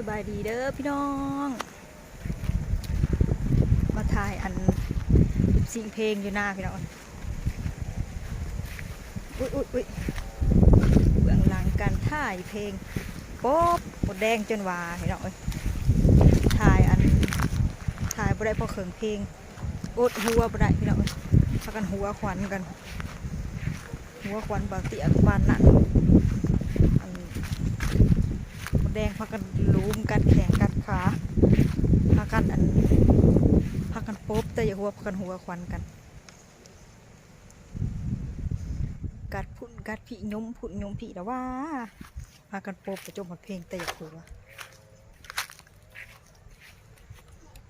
ສະບາຍດີເດີພີ່ນ້ອງ ມາຖ່າຍອັນລິບຊິງເພງຢູ່ນາພີ່ນ້ອງ. ອຸ້ຍ ອຸ້ຍ ອຸ້ຍ ເບື້ອງຫຼັງການຖ່າຍເພງ ປົບ ມົດແດງຈົນວ່າພີ່ນ້ອງເອີຍ ຖ່າຍອັນ ຖ່າຍບໍ່ໄດ້ພໍເຄິ່ງເພງ ອົດຫົວບໍ່ໄດ້ພີ່ນ້ອງເອີຍ ພາກັນຫົວຂວັນກັນ ຫົວຂວັນບ່າວເຕ້ຍປານນັ້ນ ອັນ ມົດແດງພາກັນລຸມກັດແຂ້ງກັດຂາ ພາກັນອັນ ພາກັນປົບແຕ່ຢ່າຫົວ ພາກັນຫົວຂວັນກັນ ກັດພຸ້ນກັດພີ້ ຍົມພຸ້ນຍົມພີ້ລະວ່າ ພາກັນປົບໄປຈົມຮອດເພງແຕ່ຢ່າຫົວ.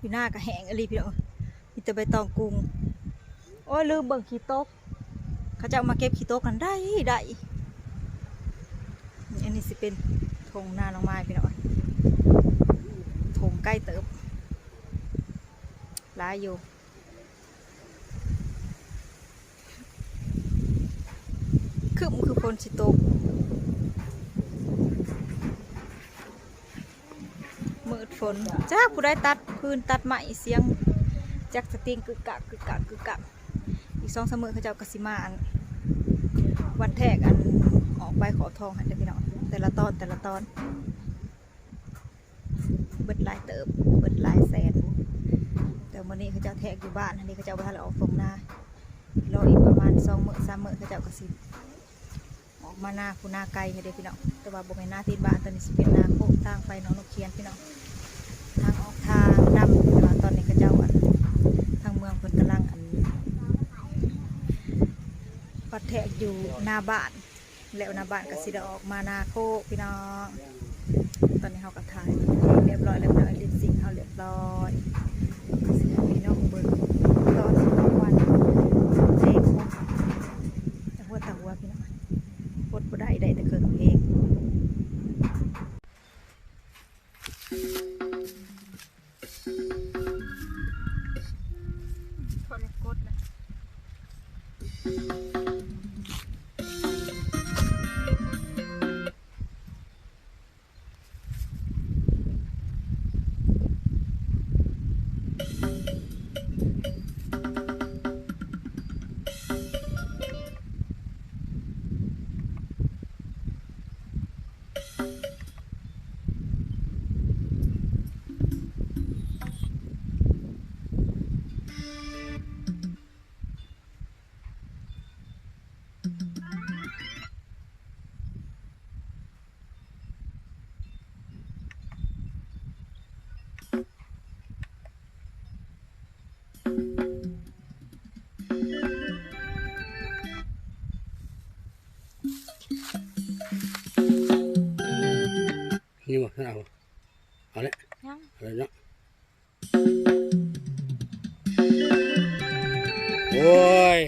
ຢູ່ນາກະແຫ້ງອີ່ຫຼີພີ່ນ້ອງ ມີແຕ່ໃບຕອງກຸງ. ໂອ້ຍ ລືມເບິ່ງຂີ້ຕົກ ເຂົາເຈົ້າມາເກັບຂີ້ຕົກນັ້ນໄດ້ ໄດ້. ອັນນີ້ຊິເປັນທົ່ງນານ້ອງມາຍພີ່ນ້ອງ ທົ່ງໄກເຕີບ ຫຼາຍຢູ່. ຄຶ້ມຄືຝົນຊິຕົກ ມືດຝົນ ຈັກຜູ້ໃດຕັດຟືນຕັດໄມ້ ສຽງຈັກສະຕິງກຶກກັກ ກຶກກັກ ກຶກກັກ. ອີກສອງສາມມື້ເຂົາເຈົ້າກໍຊິມາອັນ ວັດແທກອັນ ອອກໃບຂໍທອງຫັ້ນເດີພີ່ນ້ອງ ແຕ່ລະຕອນ ແຕ່ລະຕອນ. ເບິດຫຼາຍເຕີບ ເບິດຫຼາຍແສນ ແຕ່ມື້ນີ້ເຂົາເຈົ້າແທກຢູ່ບ້ານຫັ້ນເດ ເຂົາເຈົ້າບໍ່ທັນໄດ້ອອກທົ່ງນາ ລໍອີກປະມານສອງມື້ສາມມື້ ເຂົາເຈົ້າກໍຊິອອກມານາຜູ້ນາໄກຫັ້ນເດພີ່ນ້ອງ ແຕ່ວ່າບໍ່ແມ່ນນາຕີນບ້ານ ໂຕນີ້ຊິເປັນນາໂຄກທາງໄປໜອງນົກຂຽນພີ່ນ້ອງ ທາງອອກທາງດຳ ແຕ່ວ່າຕອນນີ້ເຂົາເຈົ້າອັນ ທາງເມືອງເພິ່ນກຳລັງອັນ ວັດແທກຢູ່ໜ້າບ້ານ ແລ້ວໜ້າບ້ານກໍຊິໄດ້ອອກມານາໂຄກພີ່ນ້ອງ. ຕອນນີ້ເຮົາກໍຖ່າຍເພງລຽບຮ້ອຍແລ້ວພີ່ນ້ອງ ລິບຊິງເຮົາລຽບຮ້ອຍ ຊິໃຫ້ພີ່ນ້ອງເບິ່ງຕອນທີ່ເຮົາວັນເພງ ແຕ່ຫົວ ແຕ່ຫົວພີ່ນ້ອງ ອົດບໍ່ໄດ້ ໄດ້ແຕ່ເຄິ່ງເພງ. ນີ້ບໍ່ ເອົາ ເອົາແຫຼະ ຍັງ ເອົາແຫຼະເນາະ. ໂອ້ຍ.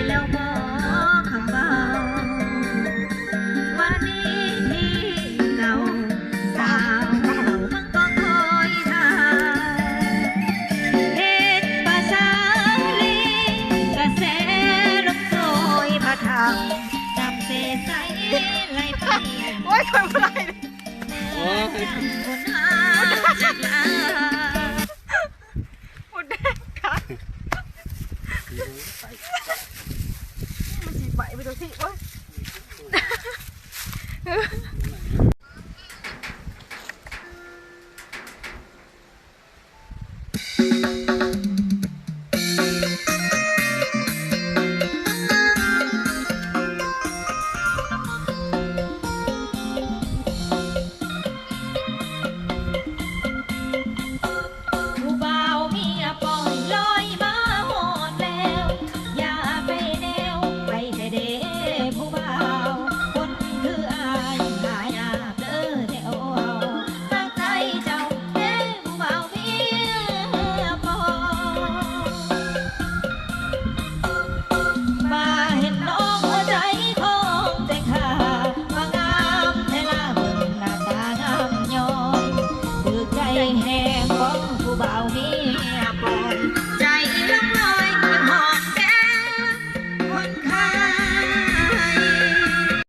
ແລ້ວບໍ່ຄຳເວົ້າ ວ່າມີທີ່ເກົ່າ ສາວເຮົາມັນກໍຄອຍຖ້າ ເຮັດປາສາລີ ກະແສລົມໂຊຍພາທາງ ນຳເສໃສໄຫຼໄປ ໂອ້ຍ ຂ້ອຍບໍ່ໄດ້ ໂອ້ຍ ມດແດງກັດ ມັນຊິໄປໄປຕົວທີ່ ໂອ້ຍ